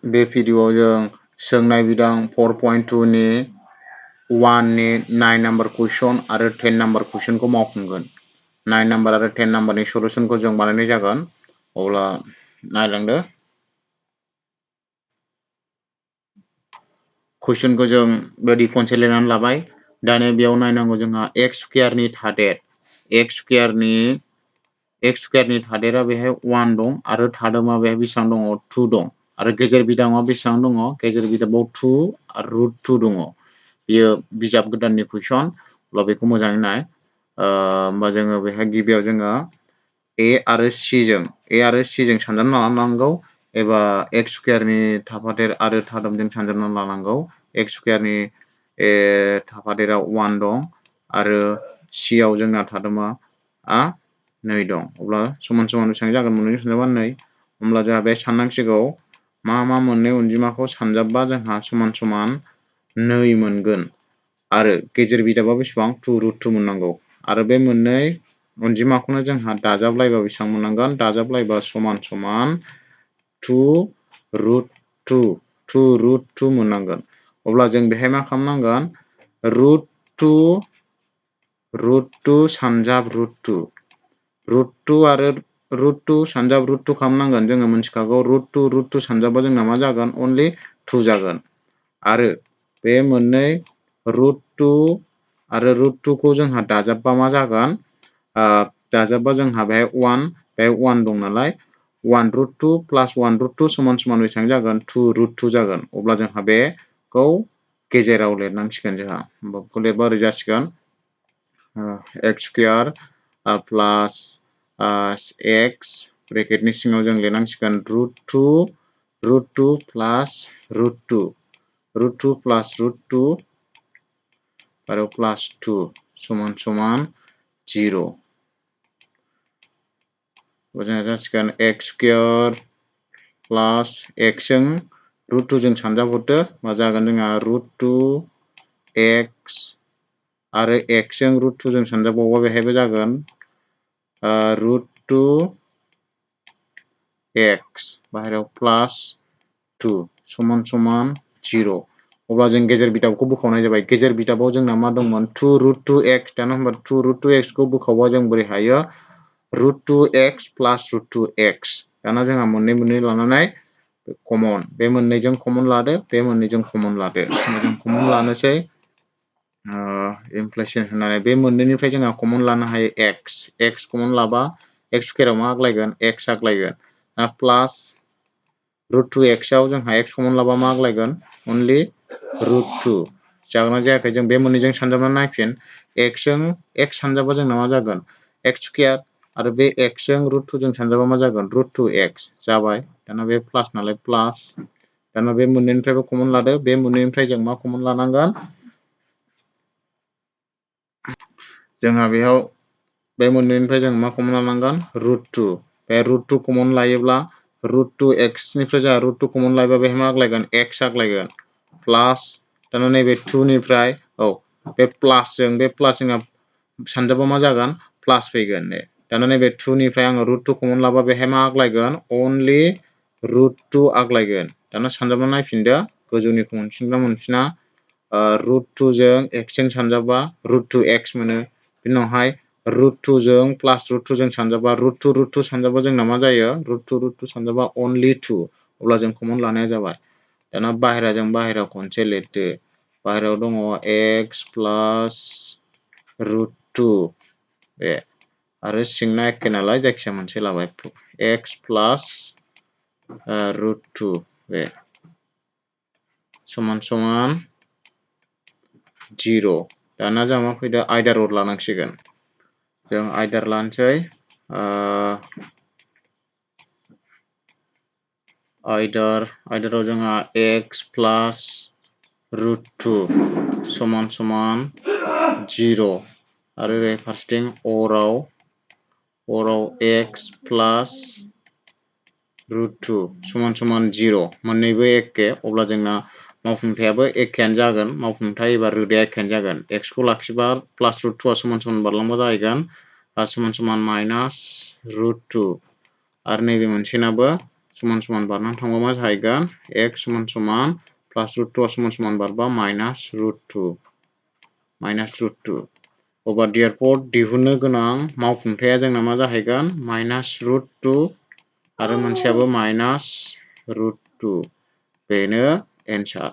बे भिडिअआव जों सोंनाय बिदां 4.2 नि 1 नि 9 नाम्बार कुइसन आरो 10 नाम्बार कुइसनखौ मावफुंगोन। 9 नाम्बार आरो 10 नाम्बारनि सलुसनखौ जों बानायनाय जागोन। अब्ला नायलांदो। कुइसनखौ जों बेबायदि खनसे लिरनानै लाबाय। दानिया बेयाव नायनांगौ जोंहा एक्स स्क्वायरनि थादेर। एक्स स्क्वायरनि थादेरा बेहाय 1 दं आरो थादोमा बेहाय बेसेबां दङ 2 दं आरो गेजेर बिदाङाव बेसेबां दङ गेजेर बिदाङाव 2 आरो √2 दङ। बेयो बिजाब गोदाननि कुइसन। अब्ला बेखौ मोजाङै नाय। होमबा जोङो बेहाय गिबियाव जोङो ए आरो सि जों सानजाबना लानांगौ एबा एक्स स्क्वायरनि थाफादेर आरो थादोमजों सानजाबना लानांगौ। एक्स स्क्वायरनि थाफादेराव 1 दं आरो सि आव जोंना थादोमा 2 दं। अब्ला समान समान बेसेबां जागोन मोननैजों सानजाबा 2। होमब्ला जोंहा बे साननांसिगौ मा मोननै अनजिमाखौ सानजाबबा जोंहा समान समान 2 मोनगोन आरो गेजेर बिदाबा बेसेबां 2√2 मोननांगौ आरो बे मोननै अनजिमाखौनो जोंहा दाजाबलायबा बेसेबां मोननांगोन दाजाबलायबा समान समान 2√2 मोननांगोन। अब्ला जों बेहाय मा खालामनांगोन √2 सानजाब √2 आरो √2 सानजाब √2 खालामनांगोन। जोङो मिथिखागौ √2 सानजाबा जोंना मा जागोन अनलि 2 जागोन आरो बे मोननै √2 आरो √2 खौ जोंहा दाजाबबा मा जागोन दाजाबबा जोंहा बेहाय 1 दं नालाय 1√2 + 1√2 समान समान बेसेबां जागोन 2√2 जागोन। अब्ला जोंहा बेखौ गेजेराव लिरनांसिगोन। जोंहा होमबा बेखौ लिरबा ओरै जासिगोन एक्स स्क्वायर प्लास एक्स ब्रेकेटनि सिङाव जों लिरनांसिगोन √2 प्लास √2 प्लास √2 आरो प्लास 2 समान समान 0। जोंहा जासिगोन एक्स स्क्वायर प्लास एक्स जों √2 जों सानजाबहरदो मा जागोन जोंहा √2x आरो x जों √2 जों सानजाबावबा बेहायबो जागोन √2x बाहेरायाव प्लास 2 समान समान 0। अब्ला जों गेजेर बिदाबखौ बोखावनाय जाबाय। गेजेर बिदाबाव जोंना मा दंमोन 2√2x दाना होमबा 2√2x खौ बोखावबा जों बोरै हायो √2x प्लास √2x दाना जोंहा मोननै लानानै कमन बे मोननैजों कमन लादो बे मोननैजों कमन लादो। जों कमन लानोसै इमप्लिकेशन होनानै बे मोननैनिफ्राय जोंहा कमन लानो हायो x कमन लाबा x स्क्वायराव मा आग्लायगोन x आग्लायगोन प्लास √2x आव जोंहा x कमन लाबा मा आग्लायगोन अनलि √2 जागोन ना जायाखै जों बे मोननैजों सानजाबनानै नायफिन x जों x सानजाबा जोंना मा जागोन x स्क्वायर आरो बे x जों √2 जों सानजाबा मा जागोन √2x जाबाय। दाना बे प्लास नालाय प्लास दाना बे मोननैनिफ्रायबो कमन लादो बे मोननैनिफ्राय जों मा कमन लानांगोन जोंहा बेयाव बे मोननैनिफ्राय जों मा कमन लानांगोन √2 बे √2 कमन लायोब्ला √2x निफ्राय जोंहा √2 कमन लायोबा बेहाय मा आग्लायगोन x आग्लायगोन प्लास दाना नैबे 2 निफ्राय बे प्लास जोंहा सानजाबा मा जागोन प्लास फैगोन दाना नैबे 2 निफ्राय आङो √2 कमन लाबा बेहाय मा आग्लायगोन अनलि √2 आग्लायगोन। दाना सानजाबना नायफिनदो गोजौनिखौ मोनफिनगोन ना मोनफिना √2 जों x जों सानजाबा √2x मोनो। बिनि उनावहाय √2 जों प्लास √2 जों सानजाबा √2 सानजाबा जोंना मा जायो √2 सानजाबा अनलि 2 अब्ला जों कमन लानाया जाबाय। दाना बाहेराजों बाहेरायाव खनसे लिरदो बाहेरायाव दङ x प्लास √2 बे आरो सिंना एखे नालाय जायखिया मोनसे लाबाय x प्लास √2 बे समान समान 0। दाना जोंहा मा फैदो आइदार रड लानांसिगोन। जों आइदार लानोसै आइदाराव जोंहा x प्लास √2 समान समान 0 आरो ओरै फारसेथिं अराव x प्लास √2 समान समान 0 मोननैबो एखे अब्ला जोंना मावफुंथायाबो एखेयानो जागोन मावफुंथाय एबा रोदाया एखेयानो जागोन। x खौ लाखिबा प्लास √2 आ समान समान बारलांबा जाहैगोन समान समान माइनास √2 आरो नैबे मोनसेनाबो समान समान बारनानै थांबा मा जाहैगोन x समान समान प्लास रुट 2 समान समान बारबा माइनास रुट 2 अब्ला देयरफर दिहुननो गोनां मावफुंथाया जोंना मा जाहैगोन माइनास रुट 2 आरो मोनसेयाबो माइनास रुट 2 बेनो एन्सार